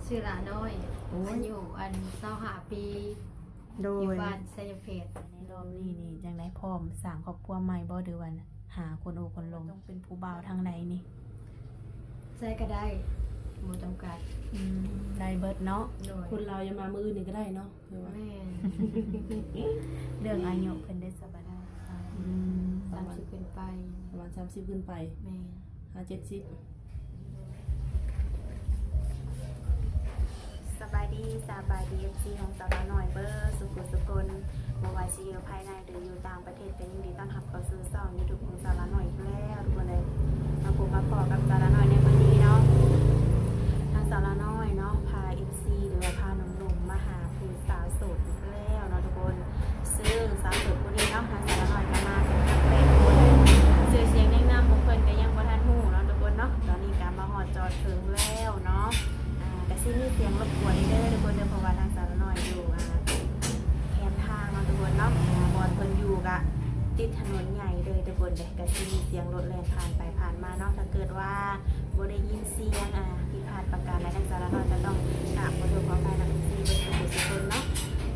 ຊື່ຫຼ້ານ້ອຍ ໂອ້ຍ ອາຍຸອັນຊາວຫ້າປີ ໂດຍ ຢູ່ບ້ານໄຊຍະເພດ. ໃນຮອບນີ້ນີ້ຈັ່ງໃດ ພ້ອມສ້າງຄອບຄົວໃໝ່ບໍ່ ຫຼືວ່າຫາຄົນໂອ້ຄົນລົມ? ຕ້ອງເປັນຜູ້ບ່າວທາງໃດນີ້? ໃສກໍໄດ້ ບໍ່ຈຳກັດ. ອືມ ໄດ້ເບິດເນາະ. ໂດຍ ຄົນລາວຢ່າມາມື້ອື່ນນີ້ກໍໄດ້ເນາະ. ແມ່ນ ເລື່ອງອາຍຸເພິ່ນໄດ້ສະບາຍ. ອືມ ປະມານສາມສິບຂຶ້ນໄປ. ປະມານສາມສິບຂຶ້ນໄປ. ແມ່ນ ຫາເຈັດສິບ. ສະບາຍດີ ສະບາຍດີ ເອັຟຊີ ຂອງສາວລາວນ້ອຍເບິດສຸຂູສຸຄົນ ບໍ່ວ່າຊິຢູ່ພາຍໃນ ຫຼືຢູ່ຕ່າງປະເທດ ກໍຍິນດີຕ້ອນຮັບເຂົ້າສູ່ຊ່ອງຢູທູບຂອງສາວລາວນ້ອຍອີກແລ້ວທຸກຄົນເອີຍ. ມາພົບມາພໍ້ກັບສາວລາວນ້ອຍໃນມື້ນີ້ເນາະ. ທາງສາວລາວນ້ອຍເນາະ ພາເອັຟຊີ ຫຼືວ່າພາໜຸ່ມໆມາຫາຜູ້ສາວໂສດອີກແລ້ວເນາະທຸກຄົນ. ຊຶ່ງສາວໂສດຜູ້ນີ້ເນາະ ທາງສາວລາວນ້ອຍກໍມາເປັນຄັ້ງແລກທຸກຄົນເອີຍ. ຊື່ສຽງແນະນຳຂອງເພິ່ນກໍຍັງບໍ່ທັນຮູ້ເນາະທຸກຄົນເນາະ. ຕອນນີ້ກໍມາຮອດຈອດເຖິງແລ້ວເນາະ. ອາ ກໍຊິມີສຽງລົບກວນເດີທຸກຄົນເດີ ເພາະວ່າທາງສາວລາວນ້ອຍຢູ່ ອາ ແຄມທາງເນາະທຸກຄົນເນາະ. ອາ ບ່ອນເພິ່ນຢູ່ກະຕິດຖະໜົນໃຫຍ່ເລີຍທຸກຄົນເດີ ກະຊິມີສຽງລົດແລ່ນຜ່ານໄປຜ່ານມາເນາະ. ຖ້າເກີດວ່າບໍ່ໄດ້ຍິນສຽງ ອາ ຜິດພາດປະການໃດ ທາງສາວລາວນ້ອຍກະຕ້ອງກາບຂໍໂທດຂໍອະໄພນຳ ເອັຟຊີ ເບິດສຸຂູສຸຄົນເນາະ.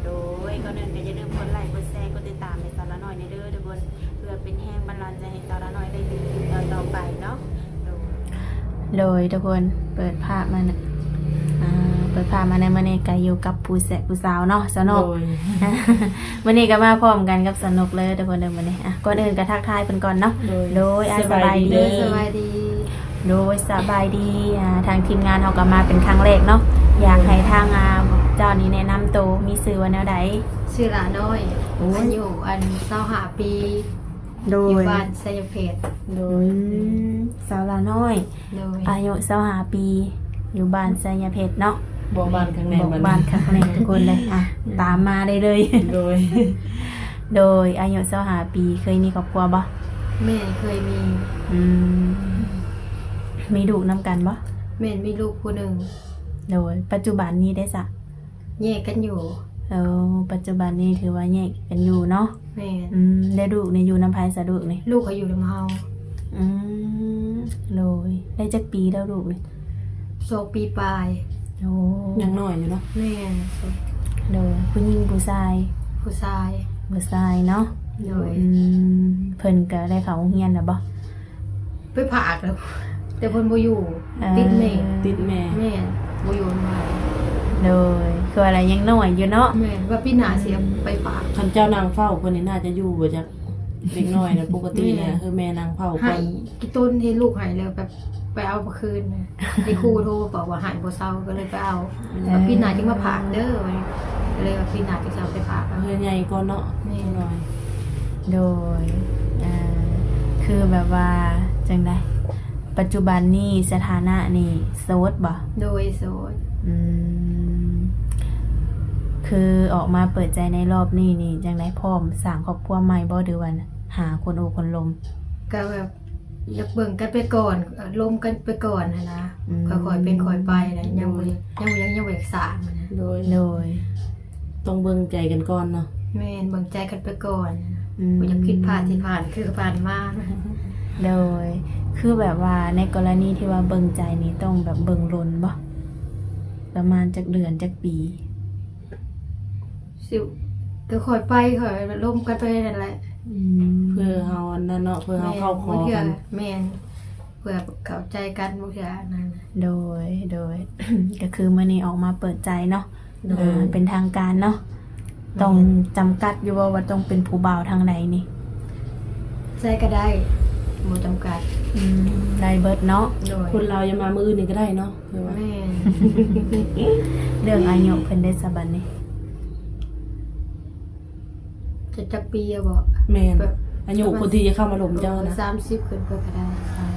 ໂດຍ ກ່ອນອື່ນກະຢ່າລືມກົດໄລກ໌ ກົດແຊ ກົດຕິດຕາມໃຫ້ສາວລາວນ້ອຍແດ່ເດີທຸກຄົນ ເພື່ອເປັນແຮງບັນດານໃຈໃຫ້ສາວລາວນ້ອຍໄດ້ເຮັດຄລິບຕໍ່ໆໄປເນາະ. ໂດຍ ໂດຍ ທຸກຄົນ ເປີດພາບມານະ ອ່າ ເປີດພາບມາໃນມື້ນີ້ກໍຢູ່ກັບຜູ້ແຊະຜູ້ສາວເນາະ ສາວນົກ. ໂດຍ ມື້ນີ້ກໍມາພ້ອມກັນກັບສາວນົກເລີຍທຸກຄົນເດີມື້ນີ້. ອ່ະ ກ່ອນອື່ນກໍທັກທາຍເພິ່ນກ່ອນເນາະ. ໂດຍ ໂດຍ ອ່າ ສະບາຍດີເດີ ສະບາຍດີ. ໂດຍ ສະບາຍດີ. ອ່າ ທາງທີມງານເຮົາກໍມາເປັນຄັ້ງແລກເນາະ. ໂດຍ ຢາກໃຫ້ທາງ ອ່າ ເຈົ້ານີ້ແນະນຳໂຕ ມີຊື່ວ່າແນວໃດ? ຊື່ຫຼ້ານ້ອຍ ໂອ້ຍ ອາຍຸອັນຊາວຫ້າປີ. ໂດຍ ຢູ່ບ້ານໄຊຍະເພດ. ໂດຍ ອືມ ສາວຫຼ້ານ້ອຍ. ໂດຍ ອາຍຸຊາວຫ້າປີ ຢູ່ບ້ານໄຊຍະເພດເນາະ. ບອກບ້ານຄັກແນ່ ບອກບ້ານຄັກແນ່ທຸກຄົນເລີຍ. ອ່ະ ຕາມມາໄດ້ເລີຍ. ໂດຍ ໂດຍ ອາຍຸຊາວຫ້າປີ ເຄີຍມີຄອບຄົວບໍ່? ແມ່ນ ເຄີຍມີ. ອືມ ມີລູກນຳກັນບໍ່? ແມ່ນ ມີລູກຜູ້ໜຶ່ງ. ໂດຍ ປັດຈຸບັນນີ້ເດຊະ? ແຍກກັນຢູ່. ເອີ ປັດຈຸບັນນີ້ຖືວ່າແຍກກັນຢູ່ເນາະ. ແມ່ນ. ອືມ ແລ້ວລູກນີ້ຢູ່ນຳໃຜຊະ ລູກນີ້? ລູກກໍຢູ່ນຳເຮົາ. ອືມ ໂດຍ ໄດ້ຈັກປີແລ້ວລູກນີ້? ສອງປີປາຍ. ໂອ້ ຍັງນ້ອຍຢູ່ເນາະ. ແມ່ນ. ໂດຍ ຜູ້ຍິງຜູ້ຊາຍ? ຜູ້ຊາຍ. ຜູ້ຊາຍເນາະ. ໂດຍ. ອືມ ເພິ່ນກໍໄດ້ເຂົ້າໂຮງຮຽນແລ້ວບໍ່? ໄປຝາກແລ້ວ ແຕ່ເພິ່ນບໍ່ຢູ່. ເອີ ຕິດແມ່. ຕິດແມ່. ແມ່ນ ບໍ່ຢູ່ນຳເຮົາ. ໂດຍ ຄືວ່າລະຍັງນ້ອຍຢູ່ເນາະ. ແມ່ນ ວ່າປີໜ້າຊິເອົາໄປຝາກ. ຄັນເຈົ້ານັ່ງເຝົ້າເພິ່ນນີ້ໜ້າຈະຢູ່ບໍ່ຈັກ. ເດັກນ້ອຍນະ ປົກກະຕິນະ ແມ່ນ ຄືແມ່ນັ່ງເຝົ້າກ່ອນ ໃຫ້ ຂີ້ຕົນເຫັນລູກໃຫ້ແລ້ວແບບໄປເອົາມາຄືນ. ໄອ້ຄູໂທບອກວ່າໃຫ້ບໍ່ເຊົາ ກໍເລີຍໄປເອົາ. ເອີ ວ່າປີໜ້າຈຶ່ງມາຝາກເດີ ກໍເລີຍວ່າປີໜ້າຈຶ່ງຊິເອົາໄປຝາກ. ເຮືອນໃຫຍ່ກ່ອນເນາະ. ແມ່ນ. ໂດຍ ອ່າ ຄືແບບວ່າຈັ່ງໃດ ປັດຈຸບັນນີ້ສະຖານະນີ້ໂສດບໍ່? ໂດຍ ໂສດ. ອືມ ຄືອອກມາເປີດໃຈໃນຮອບນີ້ນີ້ ຈັ່ງໃດ ພ້ອມສ້າງຄອບຄົວໃໝ່ບໍ່ ຫຼືວ່າຫາຄົນໂອ້ຄົນລົມ? ກໍແບບ ຢາກເບິ່ງກັນໄປກ່ອນ ລົມກັນໄປກ່ອນຫັ້ນນະ. ອືມ ຄ່ອຍໆເປັນຄ່ອຍໄປນະ. ຍັງບໍ່ ໂດຍ ຍັງ ຍັງ ຍັງບໍ່ຢາກສ້າງນະ. ໂດຍ ໂດຍ ຕ້ອງເບິ່ງໃຈກັນກ່ອນເນາະ. ແມ່ນ ເບິ່ງໃຈກັນໄປກ່ອນ. ອືມ ບໍ່ຢາກຜິດພາດທີ່ຜ່ານຄືຜ່ານມາ. ໂດຍ ຄືແບບວ່າໃນກໍລະນີທີ່ວ່າເບິ່ງໃຈນີ້ ຕ້ອງແບບເບິ່ງດົນບໍ່? ປະມານຈັກເດືອນຈັກປີ? ຊິ ກໍຄ່ອຍໄປ ຄ່ອຍລົມກັນໄປນັ້ນແຫຼະ. ອືມ ເພື່ອເຮົາອັນນັ້ນເນາະ ເພື່ອເຮົາເຂົ້າຄໍກັນ. ແມ່ນ ເພື່ອເຂົ້າໃຈກັນ ບາງເທື່ອນັ້ນ. ໂດຍ ໂດຍ ກໍຄືມື້ນີ້ອອກມາເປີດໃຈເນາະ. ໂດຍ ອ່າ ເປັນທາງການເນາະ. ແມ່ນ. ຕ້ອງຈຳກັດຢູ່ບໍ່ວ່າຕ້ອງເປັນຜູ້ບ່າວທາງໃດນີ້? ໃສກໍໄດ້ ບໍ່ຈຳກັດ. ອືມ ໄດ້ເບິດເນາະ. ໂດຍ ຄົນລາວຢ່າມາມື້ອື່ນນີ້ກໍໄດ້ເນາະ. ແມ່ນ. ເລື່ອງອາຍຸເພິ່ນເດ້ສະບັດນີ້? ຈະຈັກປີອະບໍ? ແມ່ນ ແບບ ອາຍຸຄົນທີ່ຈະເຂົ້າມາລົມເຈົ້ານະ. ສາມສິບຂຶ້ນໄປກໍໄດ້.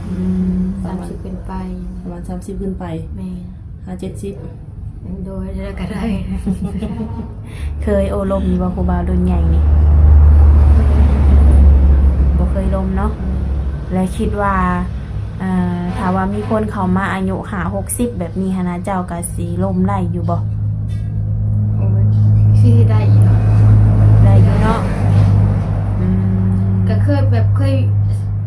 ອືມ ສາມສິບຂຶ້ນໄປ. ປະມານສາມສິບຂຶ້ນໄປ. ແມ່ນ. ຫາເຈັດສິບ. ໂດຍ ແລ້ວກໍໄດ້. ເຄີຍໂອ້ລົມຢູ່ບໍ່ ຜູ້ບ່າວລຸ້ນໃຫຍ່ນີ້? ບໍ່ເຄີຍລົມເນາະ. ແລ້ວຄິດວ່າ ເອີ ຖ້າວ່າມີຄົນເຂົ້າມາອາຍຸຫ້າຫົກສິບແບບນີ້ຫັ້ນນະ ເຈົ້າກໍຊິລົມໄດ້ຢູ່ບໍ່? ໂອ້ຍ ຊິໄດ້ຢູ່ເນາະ. ໄດ້ຢູ່ເນາະ. ອືມ ກໍເຄີຍແບບ ເຄີຍ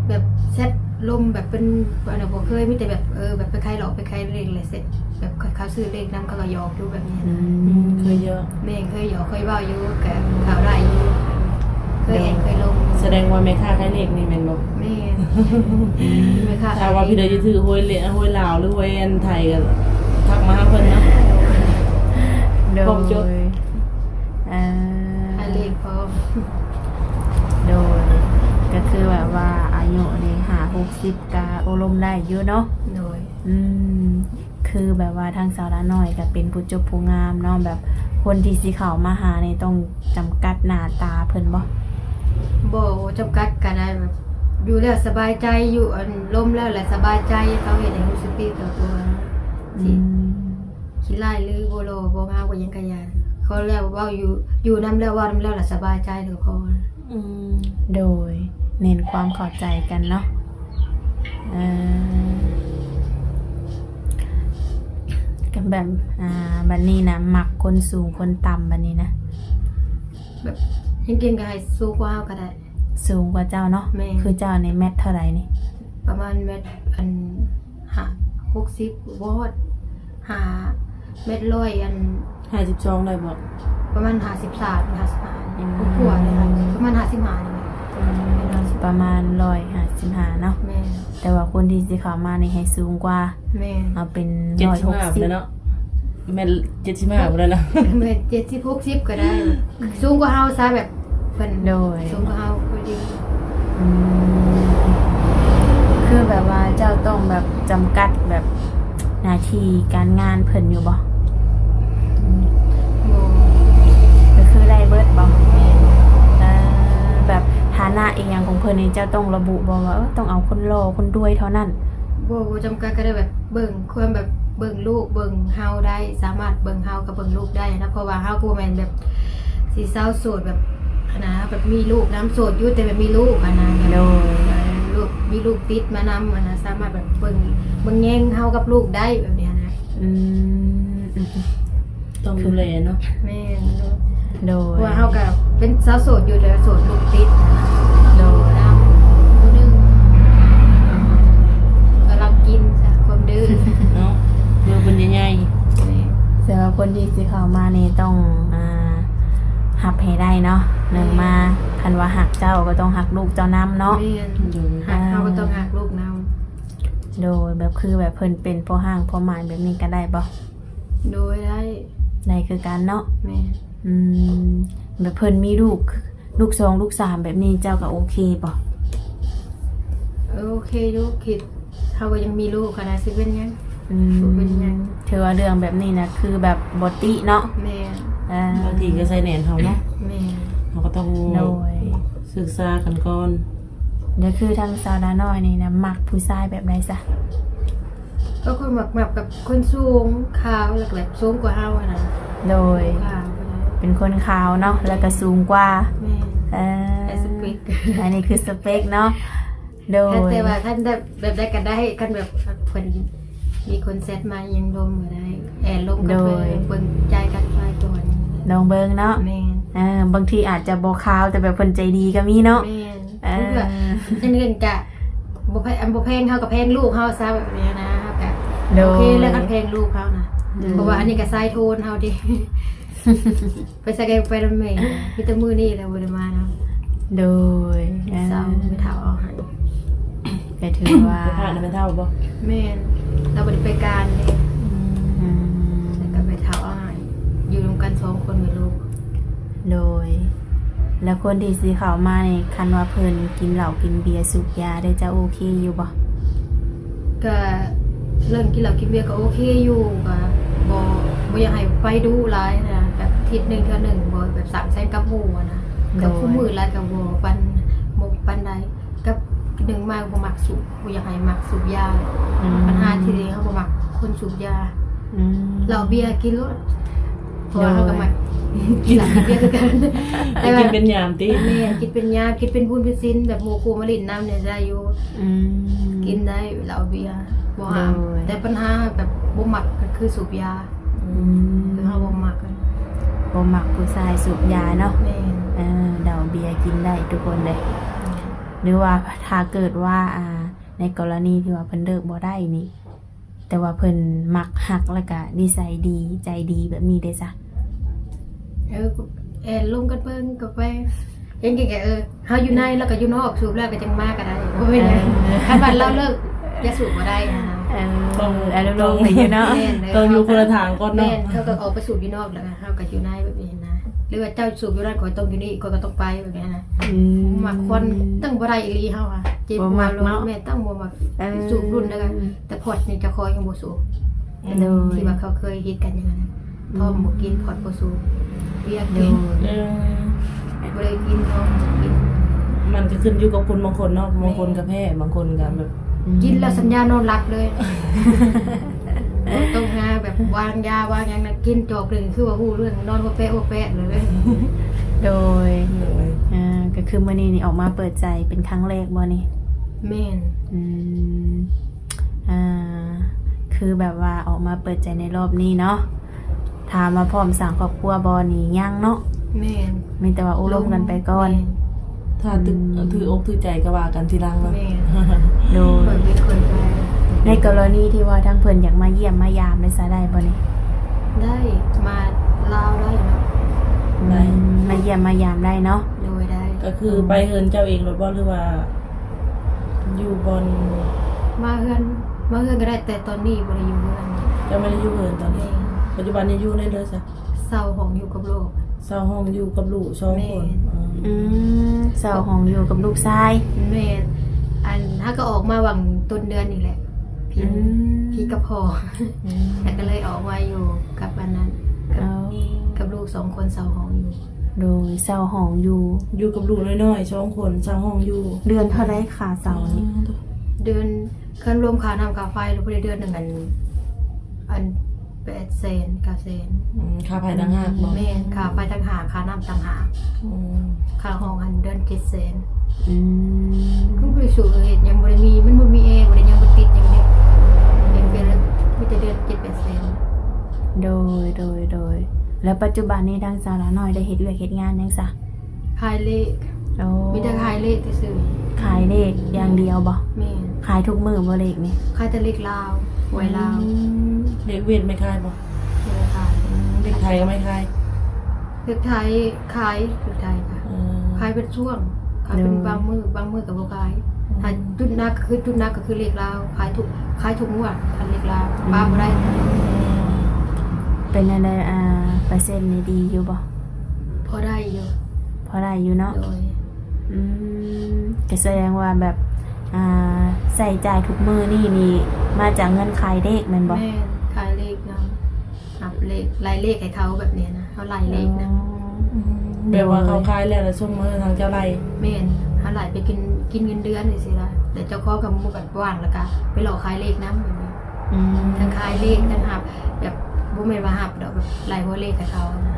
ແບບແຊັດລົມແບບເປັນ ອັນນັ້ນບໍ່ເຄີຍ ມີແຕ່ແບບ ເອີ ແບບໄປຂາຍຫຼອກໄປຂາຍເລກແຫຼະເຊັດ. ແບບເຂົາຊື້ເລກນຳ ເຂົາກໍຫຍອກຢູ່ແບບນີ້ນະ. ອືມ ເຄີຍເຍາະ ແມ່ນ ເຄີຍຫຍອກເຄີຍເວົ້າຢູ່ ກໍເຂົ້າໄດ້ຢູ່ ເຄີຍແອດເຄີຍລົງ. ສະແດງວ່າແມ່ຄ້າຂາຍເລກນີ້ແມ່ນບໍ່? ແມ່ນ ແມ່ຄ້າ ຖ້າວ່າພີ່ໃດຈະຖືກຫວຍເລກ ຫວຍລາວ ຫຼືຫວຍອັນໄທ ກໍທັກມາຫາເພິ່ນເນາະ. ໂດຍ ພ້ອມຈົດ ອ່າ ຂາຍເລກພ້ອມ. ໂດຍ ກໍຄືແບບວ່າອາຍຸນີ້ຫ້າຫົກສິບ ກໍໂອ້ລົມໄດ້ຢູ່ເນາະ. ໂດຍ ອືມ ຄືແບບວ່າທາງສາວລານ້ອຍກໍເປັນຜູ້ຈົບຜູ້ງາມເນາະ ແບບຄົນທີ່ຊິເຂົ້າມາຫານີ້ຕ້ອງຈຳກັດໜ້າຕາເພິ່ນບໍ່? ບໍ່ ບໍ່ຈຳກັດກໍໄດ້ ແບບຢູ່ແລ້ວສະບາຍໃຈ ຢູ່ອັນລົມແລ້ວລະສະບາຍໃຈ ເຂົາເຮັດໃຫ້ຮູ້ສຶກດີຕໍ່ຕົວ ອືມ ຊິຂີ້ລ້າຍ ຫຼືບໍ່ຫຼໍ່ບໍ່ງາມກໍຍັງກະຢ່າ ຂໍແລ້ວເວົ້າຢູ່ ຢູ່ນຳແລ້ວເວົ້ານຳແລ້ວລະສະບາຍໃຈກໍພໍ. ອືມ ໂດຍ ເນັ້ນຄວາມເຂົ້າໃຈກັນເນາະ. ເອີ ກໍແບບ ອ່າ ບັດນີ້ນະ ມັກຄົນສູງຄົນຕ່ຳບັດນີ້ນະ? ແບບເກັ່ງໆກໍໃຫ້ສູງກວ່າເຮົາກໍໄດ້. ສູງກວ່າເຈົ້າເນາະ? ແມ່ນ ຄືເຈົ້ານີ້ແມັດເທົ່າໃດນີ້? ປະມານແມັດອັນ ຫ້າ ຫົກສິບ ບໍ່ຮອດ ຫ້າ ແມັດຮ້ອຍອັນ ຫ້າສິບສອງໄດ້ບໍ່? ປະມານຫ້າສິບສາມ ຫ້າສິບຫ້າ ອືມ ກວ່າໆນີ້ລະ ປະມານຫ້າສິບຫ້ານີ້ແຫຼະ. ອືມ ປະມານຮ້ອຍຫ້າສິບຫ້າເນາະ. ແມ່ນ ແຕ່ວ່າຄົນທີ່ຊິເຂົ້າມານີ້ໃຫ້ສູງກວ່າ. ແມ່ນ ເອົາເປັນ ເຈັດສິບຫ້າ ພຸ້ນແຫຼະເນາະ. ແມ່ນ ເຈັດສິບຫ້າພຸ້ນແຫຼະເນາະ. ແມ່ນ ເຈັດສິບ ຫົກສິບກໍໄດ້ ສູງກວ່າເຮົາຊະ ແບບເພິ່ນ ໂດຍ ສູງກວ່າເຮົາພໍດີ. ອືມ ຄືແບບວ່າເຈົ້າຕ້ອງແບບຈຳກັດແບບໜ້າທີ່ການງານເພິ່ນຢູ່ບໍ່? ບໍ່ ກໍຄືໄດ້ເບິດບໍ່? ແມ່ນ ເອີ ແບບຖານະອີ່ຫຍັງຂອງເພິ່ນນີ້ ເຈົ້າຕ້ອງລະບຸບໍ່ວ່າ ເອີ ຕ້ອງເອົາຄົນຫຼໍ່ຄົນລວຍເທົ່ານັ້ນ? ບໍ່ ບໍ່ຈຳກັດ ກໍໄດ້ແບບເບິ່ງ ຄວາມແບບເບິ່ງລູກເບິ່ງເຮົາໄດ້ ສາມາດເບິ່ງເຮົາກັບເບິ່ງລູກໄດ້ນະ ເພາະວ່າເຮົາກໍບໍ່ແມ່ນແບບຊິເຊົາໂສດແບບຫັ້ນນະ ແບບມີລູກນຳ ໂສດຢູ່ແຕ່ແບບມີລູກຫັ້ນນະ. ໂດຍ ລູກ ມີລູກຕິດມານຳຫັ້ນນະ ສາມາດແບບເບິ່ງ ເບິ່ງແຍງເຮົາກັບລູກໄດ້ແບບນີ້ຫັ້ນນະ. ອືມ ຕ້ອງດູແລເນາະ. ແມ່ນ ໂດຍ ເພາະວ່າເຮົາກໍເປັນສາວໂສດຢູ່ ແຕ່ໂສດລູກຕິດ. ໂດຍ ນຳຜູ້ໜຶ່ງ ກຳລັງກິນຊະຄວາມດື້ເນາະ ເມື່ອເພິ່ນໃຫຍ່ໆ. ແມ່ນ ແຕ່ວ່າຄົນທີ່ຊິເຂົ້າມານີ້ຕ້ອງ ອ່າ ຮັບໃຫ້ໄດ້ເນາະ. ໜຶ່ງມາ ຄັນວ່າຮັກເຈົ້າກໍຕ້ອງຮັກລູກເຈົ້ານຳເນາະ. ແມ່ນ ໂດຍ ຮັກເຮົາກໍຕ້ອງຮັກລູກນຳ. ໂດຍ ແບບຄືແບບເພິ່ນເປັນພໍ່ຮ້າງພໍ່ໝ້າຍແບບນີ້ກໍໄດ້ບໍ່? ໂດຍ ໄດ້ ໄດ້ຄືກັນເນາະ. ແມ່ນ ອືມ ແບບເພິ່ນມີລູກ ລູກສອງ ລູກສາມແບບນີ້ ເຈົ້າກໍໂອເຄບໍ່? ເອີ ໂອເຄຢູ່ ຄິດ ເຮົາກໍຍັງມີລູກຫັ້ນນະ ຊິເປັນຫຍັງ? ອືມ ບໍ່ເປັນຫຍັງ ຖືວ່າເລື່ອງແບບນີ້ນະ ຄືແບບບໍ່ຕິເນາະ. ແມ່ນ ອ່າ ບາງທີກໍໃສ່ແໜ້ນເຮົາເນາະ. ແມ່ນ ເຮົາກໍຕ້ອງ ໂດຍ ສຶກສາກັນກ່ອນ. ແລ້ວຄືທາງສາວລານ້ອຍນີ້ນະ ມັກຜູ້ຊາຍແບບໃດຊະ? ກໍຄົນມັກ ມັກແບບຄົນສູງຂາວ ແລ້ວກໍແບບສູງກວ່າເຮົາຫັ້ນນະ. ໂດຍ ຂາວກໍໄດ້ ເປັນຄົນຂາວເນາະ ແລ້ວກໍສູງກວ່າ. ແມ່ນ ເອີ ແຕ່ສະເປັກ ອັນນີ້ຄືສະເປັກເນາະ. ໂດຍ ແຕ່ວ່າຄັນແບບ ແບບໃດກໍໄດ້ ຄັນແບບເພິ່ນມີຄົນແຊັດມາຍັງລົມກໍໄດ້ ແອດລົມກັນ ໂດຍ ເບິ່ງ ເບິ່ງໃຈກັນໄປກ່ອນ ລອງເບິ່ງເນາະ. ແມ່ນ ເອີ ບາງທີອາດຈະບໍ່ຂາວ ແຕ່ແບບເພິ່ນໃຈດີກໍມີເນາະ. ແມ່ນ ເອີ ເພິ່ນກໍ ຈັ່ງນັ້ນກະ ບໍ່ແພ ອັນບໍ່ແພງເຮົາກໍແພງລູກເຮົາຊະ ແບບນີ້ນະ ເຮົາກະ ໂດຍ ໂອເຄແລ້ວ ຄັນແພງລູກເຮົານະ. ໂດຍ ເພາະວ່າອັນນີ້ກໍຊາຍໂທນເຮົາເດ້ ໄປໃສກໍໄປນຳແມ່ ມີແຕ່ມື້ນີ້ແຫຼະບໍ່ໄດ້ມານຳ. ໂດຍ ເຊົາ ອ່າ ໄປເຖົ້າເອົາໃຫ້ ກໍຖືວ່າ ໄປຜ່ານນຳແມ່ເຖົ້າບໍ່? ແມ່ນ ລາວບໍ່ໄດ້ໄປການເດ້. ອືມ ແລ້ວກໍໄປເຖົ້າເອົາໃຫ້ ຢູ່ນຳກັນສອງຄົນແມ່ລູກ. ໂດຍ ແລ້ວຄົນທີ່ຊິເຂົ້າມານີ້ ຄັນວ່າເພິ່ນກິນເຫຼົ້າກິນເບຍສູບຢາເດ້ ເຈົ້າໂອເຄຢູ່ບໍ່? ກະເລື່ອງກິນເຫຼົ້າກິນເບຍກໍໂອເຄຢູ່ ກະບໍ່ ບໍ່ຢາກໃຫ້ໄປດຸຫຼາຍນະ ແບບທິດໜຶ່ງເທື່ອໜຶ່ງ ບໍ່ແບບສັງສັນກັບໝູ່ຫັ້ນນະ. ໂດຍ ກັບຄູ່ມື້ຫຼາຍກໍບໍ່ປານ ບໍ່ປານໃດ ກັບໜຶ່ງມາບໍ່ມັກສູບ ບໍ່ຢາກໃຫ້ມັກສູບຢາ. ອືມ ບັນຫາທີ່ເຮົາບໍ່ມັກຄົນສູບຢາ. ອືມ ເຫຼົ້າເບຍກິນໂລດ ເພາະວ່າ ໂດຍ ເຮົາກໍມັກກິນເຫຼົ້າກິນເບຍຄືກັນ ແຕ່ວ່າກິນເປັນຍາມຕິ. ແມ່ນ ກິນເປັນຍາມ ກິນເປັນບຸນເປັນສິນ ແບບໝູ່ຄູ່ມາຫຼິ້ນນຳນີ້ໄດ້ຢູ່. ອືມ ກິນໄດ້ເຫຼົ້າເບຍ ບໍ່ຫ້າມ. ໂດຍ ແຕ່ບັນຫາແບບບໍ່ມັກກໍຄືສູບຢາ. ອືມ ຄືເຮົາບໍ່ມັກ ບໍ່ມັກຜູ້ຊາຍສູບຢາເນາະ. ແມ່ນ ເອີ ເຫຼົ້າເບຍກິນໄດ້ທຸກຄົນເດ້. ແມ່ນ ຫຼືວ່າຖ້າເກີດວ່າ ອ່າ ໃນກໍລະນີທີ່ວ່າເພິ່ນເລີກບໍ່ໄດ້ນີ້ ແຕ່ວ່າເພິ່ນມັກຮັກ ແລ້ວກະນິໄສດີ ໃຈດີແບບນີ້ເດ້ຊະ? ເອີ ແອນລົມກັນເບິ່ງ ກໍໄປ ເຫັນແກ່ ເອີ ເຮົາຢູ່ໃນ ລາວກໍຢູ່ນອກ ສູບແລ້ວກໍຈັ່ງມາກໍໄດ້ ບໍ່ເປັນຫຍັງ. ເອີ ຄັນວ່າລາວເລີກ ຢ່າສູບບໍ່ໄດ້ນະ. ເອີ ຕ້ອງ ອະນຸໂລມໄປຢູ່ເນາະ. ແມ່ນ ເອີ ຕ້ອງຢູ່ຄົນລະທາງກ່ອນເນາະ. ແມ່ນ ເຂົາກໍອອກໄປສູບຢູ່ນອກ ແລ້ວກໍເຮົາກໍຢູ່ໃນແບບນີ້ນະ ຫຼືວ່າເຈົ້າສູບຢູ່ນັ້ນ ຂ້ອຍຕ້ອງຢູ່ນີ້ ຂ້ອຍກໍຕ້ອງໄປແບບນີ້ນະ. ອືມ ມັກຄວັນ ຕັ້ງບໍ່ໄດ້ອີ່ຫຼີເຮົາອະ ເຈັບຫົວ. ບໍ່ມັກເນາະ. ແມ່ນ ຕັ້ງບໍ່ມັກ ເອີ ສູບລຸ້ນແລ້ວກໍ ແຕ່ພອດນີ້ເຈົ້າຂອງຍັງບໍ່ສູບ. ໂດຍ ທີ່ວ່າເຂົາເຄີຍເຮັດກັນຢ່າງນັ້ນນະ ອືມ ທອມບໍ່ກິນ ພອດບໍ່ສູບ ເບຍກິນ. ໂດຍ ເອີ ບໍ່ໄດ້ກິນ ທອມບໍ່ກິນ. ມັນກໍຂຶ້ນຢູ່ກັບຄົນບາງຄົນເນາະ ບາງຄົນກໍແພ້ ບາງຄົນກໍແບບ ອືມ ກິນແລ້ວສັນຍານອນຫຼັບເລີຍ. ບໍ່ຕ້ອງຫາແບບວາງຢາວາງຫຍັງນະ ກິນຈອກໜຶ່ງ ຄືວ່າຮູ້ເລື່ອງ ນອນຫົວແປະຫົວແປະເລີຍ. ໂດຍ ໂດຍ ອ່າ ກໍຄືມື້ນີ້ນີ້ອອກມາເປີດໃຈເປັນຄັ້ງແລກບໍ່ນີ້? ແມ່ນ ອືມ ອ່າ ຄືແບບວ່າອອກມາເປີດໃຈໃນລອບນີ້ເນາະ. ຖາມວ່າພ້ອມສ້າງຄອບຄົວບໍ່ນີ້ ຍັງເນາະ. ແມ່ນ ມີແຕ່ວ່າໂອ້ລົມກັນໄປກ່ອນ. ແມ່ນ ຖ້າຖືກ ອືມ ຖືກອົກຖືກໃຈກໍວ່າກັນທີຫຼັງເນາະ. ແມ່ນ ໂດຍ ຂ້ອຍເປັນຄົນໄທ. ໃນກໍລະນີທີ່ວ່າທາງເພິ່ນຢາກມາຢ້ຽມມາຢາມໄດ້ຊະ ໄດ້ບໍ່ນີ້? ໄດ້ ມາລາວໄດ້ເນາະ. ໄດ້ ອືມ ມາຢ້ຽມມາຢາມໄດ້ເນາະ. ໂດຍ ໄດ້ ກໍຄືໄປເຮືອນເຈົ້າເອງໂລດບໍ່ ຫຼືວ່າຢູ່ບ່ອນ? ມາເຮືອນ ມາເຮືອນກໍໄດ້ ແຕ່ຕອນນີ້ບໍ່ໄດ້ຢູ່ເຮືອນ. ເຈົ້າບໍ່ໄດ້ຢູ່ເຮືອນຕອນນີ້? ແມ່ນ ປັດຈຸບັນນີ້ຢູ່ໃນເດີຊະ? ເຊົ່າຫ້ອງຢູ່ກັບລູກ. ເຊົ່າຫ້ອງຢູ່ກັບລູກສອງຄົນ. ແມ່ນ ອືມ ເຊົ່າຫ້ອງຢູ່ກັບລູກຊາຍ. ແມ່ນ ອັນ ຫາກໍອອກມາຫວ່າງຕົ້ນເດືອນນີ້ແຫຼະ ຜິດ ອືມ ຜິດກັບພໍ່ ອືມ ແລ້ວກໍເລີຍອອກມາຢູ່ກັບອັນນັ້ນ ກັບ ເອົາ ກັບລູກສອງຄົນ ເຊົ່າຫ້ອງຢູ່. ໂດຍ ເຊົ່າຫ້ອງຢູ່ ຢູ່ກັບລູກນ້ອຍໆສອງຄົນ ເຊົ່າຫ້ອງຢູ່. ເດືອນເທົ່າໃດຄ່າເຊົ່ານີ້? ເດືອນ ຄັນລວມຄ່ານ້ຳຄ່າໄຟ ແລ້ວບໍ່ໄດ້ເດືອນໜຶ່ງ ອັນ ອັນ ແປດແສນ ເກົ້າແສນ. ອືມ ຄ່າໄຟຕ່າງຫາກບໍ່? ແມ່ນ ຄ່າໄຟຕ່າງຫາກ ຄ່ານ້ຳຕ່າງຫາກ. ອືມ ຄ່າຫ້ອງຫັ້ນເດືອນເຈັດແສນ. ອືມ ຄືບໍ່ໄດ້ສູບເຮັດຫຍັງ ບໍ່ໄດ້ມີ ມັນບໍ່ມີແອ ບໍ່ໄດ້ຫຍັງ ບໍ່ຕິດຫຍັງເດ້. ເປັນ ເປັນ ມີແຕ່ເດືອນເຈັດແປດແສນ. ໂດຍ ໂດຍ ໂດຍ ແລ້ວປັດຈຸບັນນີ້ທາງສາວຫຼ້ານ້ອຍໄດ້ເຮັດວຽກເຮັດງານຫຍັງຊະ? ຂາຍເລກ. ໂອ້ ມີແຕ່ຂາຍເລກຊື່ໆ. ຂາຍເລກຢ່າງດຽວບໍ່? ແມ່ນ ຂາຍທຸກມື້ບໍ່ເລກນີ້? ຂາຍແຕ່ເລກລາວ ຫວຍລາວ. ອືມ ເລກຫວຽດໄມ່ຂາຍບໍ່? ບໍ່ຂາຍ. ອືມ ເລກໄທກໍໄມ່ຂາຍ? ເລກໄທຂາຍ ເລກໄທກໍ ເອີ ຂາຍເປັນຊ່ວງ ຂາຍເປັນ ໂດຍ ບາງມື້ ບາງມື້ກໍບໍ່ຂາຍ. ອືມ ຖ້າຈຸດໜັກກໍຄື ຈຸດໜັກກໍຄືເລກລາວ ຂາຍທຸກ ຂາຍທຸກງວດ ຄັນເລກລາວ ອືມ ປະບໍ່ໄດ້. ເປັນແນວໃດ ອ່າ ເປີເຊັນນີ້ດີຢູ່ບໍ່? ພໍໄດ້ຢູ່. ພໍໄດ້ຢູ່ເນາະ. ໂດຍ. ອືມ ກໍສະແດງວ່າແບບ ອ່າ ໃຊ້ຈ່າຍທຸກມື້ນີ້ນີ້ ມາຈາກເງິນຂາຍເລກແມ່ນບໍ່? ແມ່ນ ຂາຍເລກນຳ ຮັບເລກ ໄລ່ເລກໃຫ້ເຂົາແບບນີ້ນະ ເຮົາໄລ່ເລກນຳ. ອໍ ອືມ ແບບວ່າເຂົາຂາຍແລ້ວ ແລ້ວສົ່ງມາໃຫ້ທາງເຈົ້າໄລ່? ແມ່ນ ເຮົາໄລ່ໄປກິນ ກິນເງິນເດືອນຈັ່ງຊີ້ລະ ແລ້ວເຈົ້າຂອງກໍບໍ່ແບບວ່າງ ແລ້ວກໍໄປເລາະຂາຍເລກນຳແບບນີ້. ອືມ ທັງຂາຍເລກ ທັງຮັບ ແບບບໍ່ແມ່ນວ່າຮັບດອກ ແບບໄລ່ຫົວເລກໃຫ້ເຂົານະ.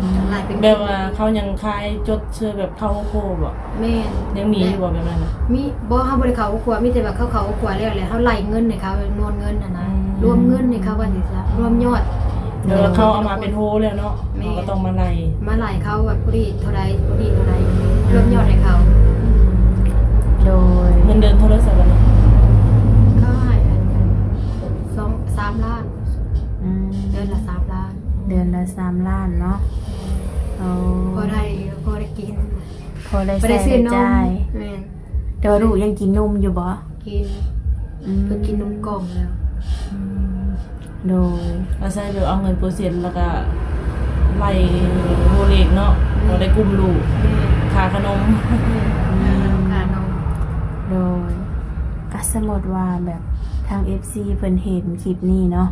ອືມ ໄລ່ເປັນ ແບບວ່າເຂົາຍັງຂາຍຈົດເຊື່ອແບບເຂົ້າຫົວໂຄບໍ່? ແມ່ນ ຍັງມີຢູ່ບໍ່ແບບນັ້ນນະ? ມີ ບໍ່ ເຮົາບໍ່ໄດ້ເຂົ້າຫົວຄົວ ມີແຕ່ວ່າເຂົາເຂົ້າຫົວຄົວແລ້ວ ແລ້ວເຮົາໄລ່ເງິນໃຫ້ເຂົາ ນວນເງິນຫັ້ນນະ. ອືມ ລວມເງິນໃຫ້ເຂົາວ່າຊີ້ຊະ ລວມຍອດ. ໂດຍ ເອີ ເຂົາເອົາມາເປັນໂຮແລ້ວເນາະ. ແມ່ນ ເຮົາກໍຕ້ອງມາໄລ່ ມາໄລ່ເຂົາວ່າຜູ້ນີ້ເທົ່າໃດ ຜູ້ນີ້ເທົ່າໃດ ລວມຍອດໃຫ້ເຂົາ. ໂດຍ ເງິນເດືອນເທົ່າໃດຊະບັດນີ້? ເຂົາໃຫ້ອັນສອງ ສາມລ້ານ. ອືມ ເດືອນລະສາມລ້ານ. ເດືອນລະສາມລ້ານເນາະ. ໂອ້ ພໍໄດ້ ພໍໄດ້ກິນ ພໍໄດ້ ພໍໄດ້ໃຊ້ ຊື້ນົມ ໄດ້ຈ່າຍ. ແມ່ນ ແຕ່ວ່າລູກຍັງກິນນົມຢູ່ບໍ່? ກິນ. ອືມ ເພິ່ນກິນນົມກ່ອງແລ້ວ. ອືມ ໂດຍ ອາໄສແບບເອົາເງິນເປີເຊັນ ແລ້ວກະໄລ່ໂຮເລັກເນາະ. ແມ່ນ ພໍໄດ້ກຸ້ມລູກ. ແມ່ນ ຄ່າຂະໜົມ. ແມ່ນ ອືມ ຄ່າຂະໜົມ. ໂດຍ ອາ ສົມມຸດວ່າແບບທາງເອັຟຊີເພິ່ນເຫັນຄລິບນີ້ເນາະ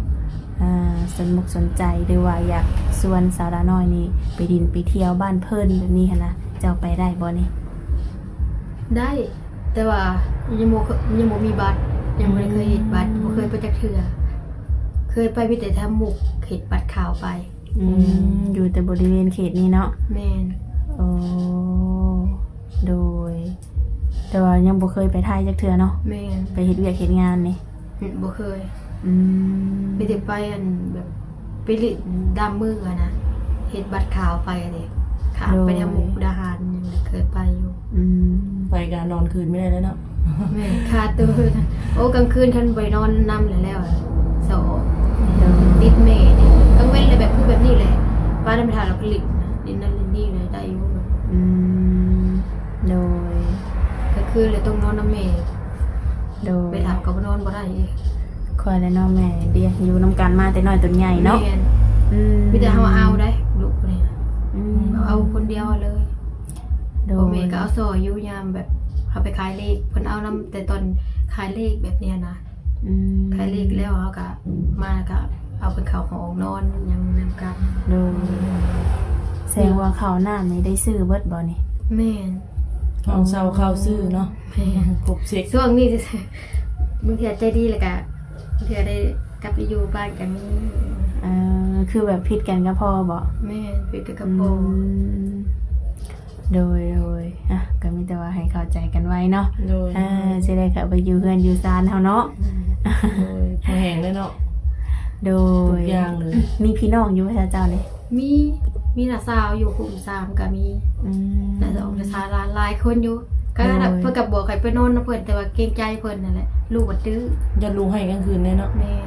ອ່າ ສົນມຸກສົນໃຈ ຫຼືວ່າຢາກຊວນສາວຫຼ້ານ້ອຍນີ້ໄປດິນໄປທ່ຽວບ້ານເພິ່ນແບບນີ້ຫັ້ນນະ ເຈົ້າໄປໄດ້ບໍ່ນີ້? ໄດ້ ແຕ່ວ່າຍັງບໍ່ ຍັງບໍ່ມີບັດ ຍັງບໍ່ໄດ້ເຄີຍເຮັດບັດ ອືມ ບໍ່ເຄີຍໄປຈັກເທື່ອ. ເຄີຍໄປມີແຕ່ທຳມຸກ ເຮັດບັດຂາວໄປ. ອືມ ອືມ ຢູ່ແຕ່ບໍລິເວນເຂດນີ້ເນາະ. ແມ່ນ. ໂອ້ ໂດຍ ແຕ່ວ່າຍັງບໍ່ເຄີຍໄປໄທຈັກເທື່ອເນາະ. ແມ່ນ. ໄປເຮັດວຽກເຮັດງານນີ້? ອືມ ບໍ່ເຄີຍ. ອືມ ມີແຕ່ໄປອັນແບບ ໄປຫຼິ້ນດາມມື້ຫັ້ນນະ ເຮັດບັດຂາວໄປເດ້. ຂ້າມໄປທາງ ໂດຍ ມຸກດາຫານ ຍັງເຄີຍໄປຢູ່. ອືມ ໄປກະນອນຄືນບໍ່ໄດ້ແລ້ວເນາະ. ແມ່ນ ຄາໂຕ. ໂອ້ ກາງຄືນຄັນບໍ່ໄດ້ນອນນຳແລ້ວ ແລ້ວ ສອງ ໂດຍ ຕິດແມ່ນີ້ ກາງເວັນແລ້ວແບບຄືແບບນີ້ແຫຼະ ປ້ານຳໄປຖ່າຍລາວກໍຫຼິ້ນ ຫຼິ້ນນັ້ນຫຼິ້ນນີ້ແຫຼະ ໄດ້ຢູ່. ອືມ ໂດຍ ກາງຄືນແລ້ວຕ້ອງນອນນຳແມ່. ໂດຍ ໄປຖາມກໍບໍ່ນອນບໍ່ໄດ້ອີກ. ຂ້ອຍແລະນ້ອງແມ່ດຽວຢູ່ນຳກັນມາແຕ່ນ້ອຍຈົນໃຫຍ່ເນາະ. ແມ່ນ ອືມ ມີແຕ່ເຮົາເອົາໄດ໋ ລູກຜູ້ນີ້ນະ. ອືມ ເອົາຄົນດຽວເລີຍ. ໂດຍ ພໍ່ແມ່ກໍເອົາຊ່ອຍຢູ່ ຍາມແບບເຮົາໄປຂາຍເລກ ເພິ່ນເອົານຳແຕ່ຕອນຂາຍເລກແບບນີ້ນະ. ອືມ ຂາຍເລກແລ້ວເຮົາກໍມາ ແລ້ວກໍເອົາເພິ່ນເຂົ້າຫ້ອງນອນຫຍັງນຳກັນ. ໂດຍ ແສດງວ່າເຂົ້ານ້ຳນີ້ໄດ້ຊື້ເບິດບໍ່ນີ້? ແມ່ນ ຫ້ອງເຊົ່າເຂົ້າຊື້ເນາະ. ແມ່ນ ຄົບເຊັດ ຊ່ວງນີ້ບາງເທື່ອໃຈດີ ແລ້ວກໍບາງເທື່ອໄດ້ກັບໄປຢູ່ບ້ານກໍມີ. ເອີ ຄືແບບຜິດກັນກັບພໍ່ບໍ່? ແມ່ນ ຜິດກັນກັບພໍ່. ອືມ ໂດຍ ໂດຍ ອ່ະ ກໍມີແຕ່ວ່າໃຫ້ເຂົ້າໃຈກັນໄວ້ເນາະ. ໂດຍ ເອີ ຊິໄດ້ເຂົ້າໄປຢູ່ເຮືອນຢູ່ຊານເຮົາເນາະ. ໂດຍ ພໍແຮງເລີຍເນາະ. ໂດຍ ທຸກຢ່າງເລີຍ. ມີພີ່ນ້ອງຢູ່ບໍ່ເຈົ້ານີ້? ມີ ມີນ້າສາວຢູ່ຄຸ້ມສາມກໍມີ. ອືມ ນ້າສາວ ນ້າສາວຫຼາຍ ຫຼາຍຄົນຢູ່. ກໍ ໂດຍ ເພິ່ນກໍບອກໃຫ້ໄປນອນນຳເພິ່ນ ແຕ່ວ່າເກງໃຈເພິ່ນນັ້ນແຫຼະ ລູກມັນດື້ ຢ້ານລູກໄຫ້ກາງຄືນແດ່ເນາະ. ແມ່ນ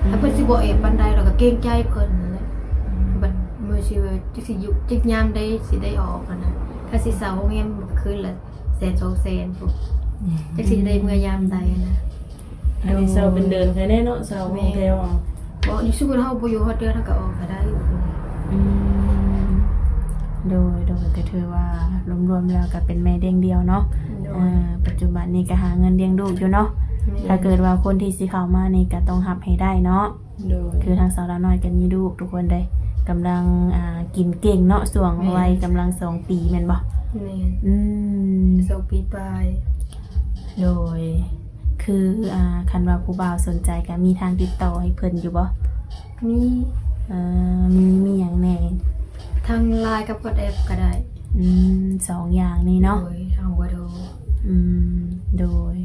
ອືມ ຖ້າເພິ່ນຊິບໍ່ແອບປານໃດ ເຮົາກໍເກງໃຈເພິ່ນນັ້ນແຫຼະ. ອືມ ບັດມື້ຊິວ່າ ຈັກຊິຢູ່ ຈັກຍາມໃດຊິໄດ້ອອກຫັ້ນນະ. ຖ້າຊິເຊົ່າໂຮງແຮມຄືນລະແສນສອງແສນພຸ້ນ ອືມ ຈັກຊິໄດ້ເມືອຍາມໃດຫັ້ນນະ. ອັນນີ້ເຊົ່າເປັນເດືອນໃຄແນ່ເນາະ ເຊົ່າຫ້ອງແຖວເອົາ. ບໍ່ ຢູ່ຊຸມເຮົາບໍ່ຢູ່ຮອດເດືອນ ເຮົາກໍອອກກໍໄດ້. ອືມ ໂດຍ ໂດຍ ກໍຖືວ່າລວມໆແລ້ວກໍເປັນແມ່ລ້ຽງດຽວເນາະ. ໂດຍ ເອີ ປັດຈຸບັນນີ້ກໍຫາເງິນລ້ຽງລູກຢູ່ເນາະ. ແມ່ນ ຖ້າເກີດວ່າຄົນທີ່ຊິເຂົ້າມານີ້ກໍຕ້ອງຮັບໃຫ້ໄດ້ເນາະ. ໂດຍ ຄືທາງສາວລາວນ້ອຍກໍມີລູກທຸກຄົນເດ້ ກຳລັງ ອ່າ ກິນເກັ່ງເນາະ ຊ່ວງ ແມ່ນ ໄວກຳລັງສອງປີແມ່ນບໍ່? ແມ່ນ ອືມ ສອງປີປາຍ. ໂດຍ ຄື ອ່າ ຄັນວ່າຜູ້ບ່າວສົນໃຈກໍມີທາງຕິດຕໍ່ໃຫ້ເພິ່ນຢູ່ບໍ່? ມີ. ເອີ ມີ ມີຫຍັງແດ່? ທາງ LINE ກັບ WhatsApp ກໍໄດ້. ອືມ ສອງຢ່າງນີ້ເນາະ. ໂດຍ ທາງເບີໂທ. ອືມ ໂດຍ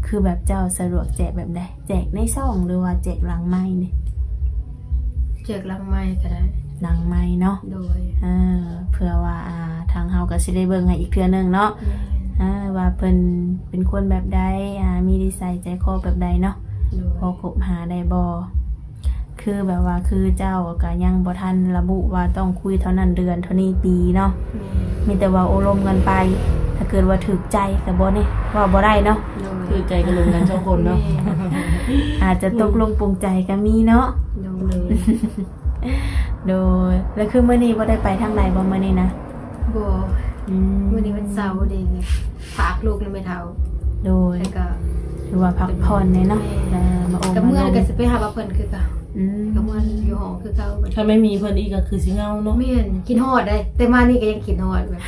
ຄືແບບເຈົ້າສະດວກແຈກແບບໃດ? ແຈກໃນຊ່ອງ ຫຼືວ່າແຈກຫຼັງໄມນີ້? ແຈກຫຼັງໄມກໍໄດ້. ຫຼັງໄມເນາະ. ໂດຍ ເອີ ເພື່ອວ່າ ອ່າ ທາງເຮົາກໍຊິໄດ້ເບິ່ງໃຫ້ອີກເທື່ອໜຶ່ງເນາະ. ແມ່ນ ເອີ ວ່າເພິ່ນເປັນຄົນແບບໃດ ອ່າ ມີນິໄສໃຈຄໍແບບໃດເນາະ. ໂດຍ ພໍຄົບຫາໄດ້ບໍ່? ຄືແບບວ່າ ຄືເຈົ້າກໍຍັງບໍ່ທັນລະບຸວ່າຕ້ອງຄຸຍເທົ່ານັ້ນເດືອນ ເທົ່ານີ້ປີເນາະ. ແມ່ນ ມີແຕ່ເວົ້າໂອ້ລົມກັນໄປ ຖ້າເກີດວ່າຖືກໃຈກໍບໍ່ນີ້ ເວົ້າບໍ່ໄດ້ເນາະ. ໂດຍ ຖືກໃຈກໍລົມກັນສອງຄົນເນາະ. ແມ່ນ ອາດຈະຕົກລົງປົງໃຈກໍມີເນາະ. ໂດຍ ໂດຍ ແລ້ວຄືມື້ນີ້ບໍ່ໄດ້ໄປທາງໃດບໍ່ມື້ນີ້ນະ? ບໍ່. ອືມ ມື້ນີ້ວັນເສົາເດ້ ຝາກລູກນຳແມ່ເຖົ້າ. ໂດຍ ແລ້ວກໍ ຖືວ່າພັກຜ່ອນແດ່ເນາະ. ແມ່ນ ເອີ ມາໂອ້ມາລົມ ກໍເມື່ອກໍຊິໄປຫາເພິ່ນຄືເກົ່າ. ອືມ ກໍເມື່ອຢູ່ຫ້ອງຄືເກົ່າ. ຖ້າແມ່ນມີເພິ່ນອີກກໍຄືຊິເຫງົາເນາະ. ແມ່ນ ຄິດຮອດເດ້ ແຕ່ມານີ້ກໍຍັງຄິດຮອດ ແບບ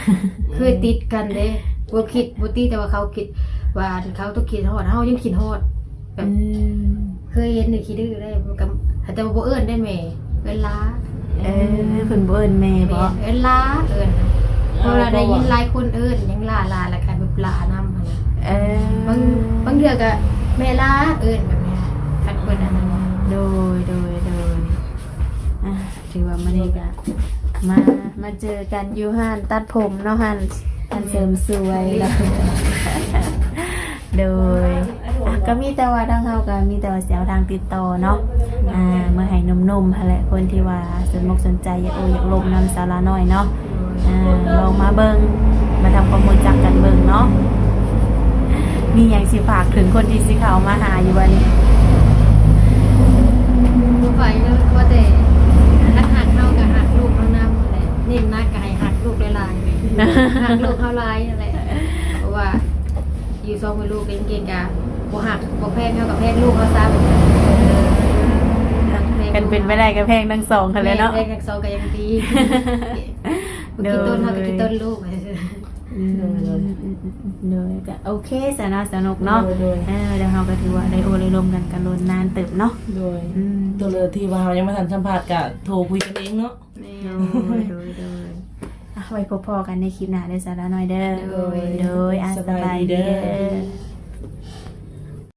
ເຄີຍຕິດກັນເດ້ ບໍ່ຄິດບໍ່ຕິ ແຕ່ວ່າເຂົາຄິດວ່າເຂົາຕ້ອງຄິດຮອດ ເຮົາຍັງຄິດຮອດ. ແບບ ອືມ ເຄີຍເຫັນນີ້ຂີ້ດື້ໄດ໋ ມັນກໍ ແຕ່ວ່າບໍ່ເອີ້ນໄດ້ແມ່ ເອີ້ນຫຼ້າ. ເອີ ເພິ່ນບໍ່ເອີ້ນແມ່ບໍ? ແມ່ນ ເອີ້ນຫຼ້າ ເອີ້ນ ເພາະວ່າໄດ້ຍິນຫຼາຍຄົນເອີ້ນຫຍັງຫຼ້າໆ ແລ້ວກໍແບບຫຼ້ານຳຫັ້ນນະ. ເອີ ບາງ ບາງເທື່ອກໍແມ່ຫຼ້າ ເອີ້ນແບບນີ້ ຄັນເພິ່ນອັນນັ້ນ. ໂດຍ ໂດຍ ໂດຍ ອ່າ ຖືວ່າມື້ນີ້ກໍມາ ມາເຈີກັນຢູ່ຮ້ານຕັດຜົມເນາະ ຮ້ານ ຮ້ານເສີມສວຍເນາະ. ໂດຍ ອ່ະ ກໍມີແຕ່ວ່າທາງເຮົາກໍມີແຕ່ວ່າຊິເອົາທາງຕິດຕໍ່ເນາະ ອ່າ ມາໃຫ້ໜຸ່ມໆຫັ້ນແຫຼະ ຄົນທີ່ວ່າສົນອົກສົນໃຈ ຢາກໂອ້ຢາກລົມນຳສາວລາວນ້ອຍເນາະ. ອ່າ ລອງມາເບິ່ງ ມາທຳຄວາມຮູ້ຈັກກັນເບິ່ງເນາະ. ມີຫຍັງຊິຝາກເຖິງຄົນທີ່ຊິເຂົ້າມາຫາຢູ່ບໍ່ນີ້? ບໍ່ໄປເນາະ ວ່າແຕ່ຮັກ ຮັກເຮົາກໍຮັກລູກເຮົານຳແຫຼະ ເນັ້ນໜັກກໍໃຫ້ຮັກລູກຫຼາຍໆ ຮັກລູກເຮົາຫຼາຍຫັ້ນແຫຼະ ເພາະວ່າຢູ່ສອງແມ່ລູກເກັ່ງໆ ກໍບໍ່ຮັກບໍ່ແພງເຮົາກໍແພງລູກເຮົາຊະ. ຄັນເປັນໄປໄດ້ກໍແພງທັງສອງຫັ້ນແຫຼະເນາະ. ແມ່ນ ແພງທັງສອງກໍຍັງດີ ບໍ່ຄິດຕົນເຮົາກໍຄິດຕົນລູກ. ອືມ ໂດຍ ໂດຍ ໂດຍ ກໍໂອເຄຊະເນາະ ສະໜຸກເນາະ. ໂດຍ ໂດຍ ເອີ ແລ້ວເຮົາກໍຖືວ່າໄດ້ໂອ້ໄດ້ລົມກັນກໍດົນນານເຕີບເນາະ. ໂດຍ ອືມ ຕົວເລີກທີ່ວ່າເຮົາຍັງບໍ່ທັນສຳພາດກໍໂທຄຸຍກັນເອງເນາະ. ແມ່ນ ໂດຍ ໂດຍ ໂດຍ ອ່ະ ໄວ້ພົບພໍ້ກັນໃນຄລິບໜ້າເດີ ສາວລາວນ້ອຍເດີ. ໂດຍ ໂດຍ ອ່ະ ສະບາຍດີເດີ ສະບາຍດີເດີ.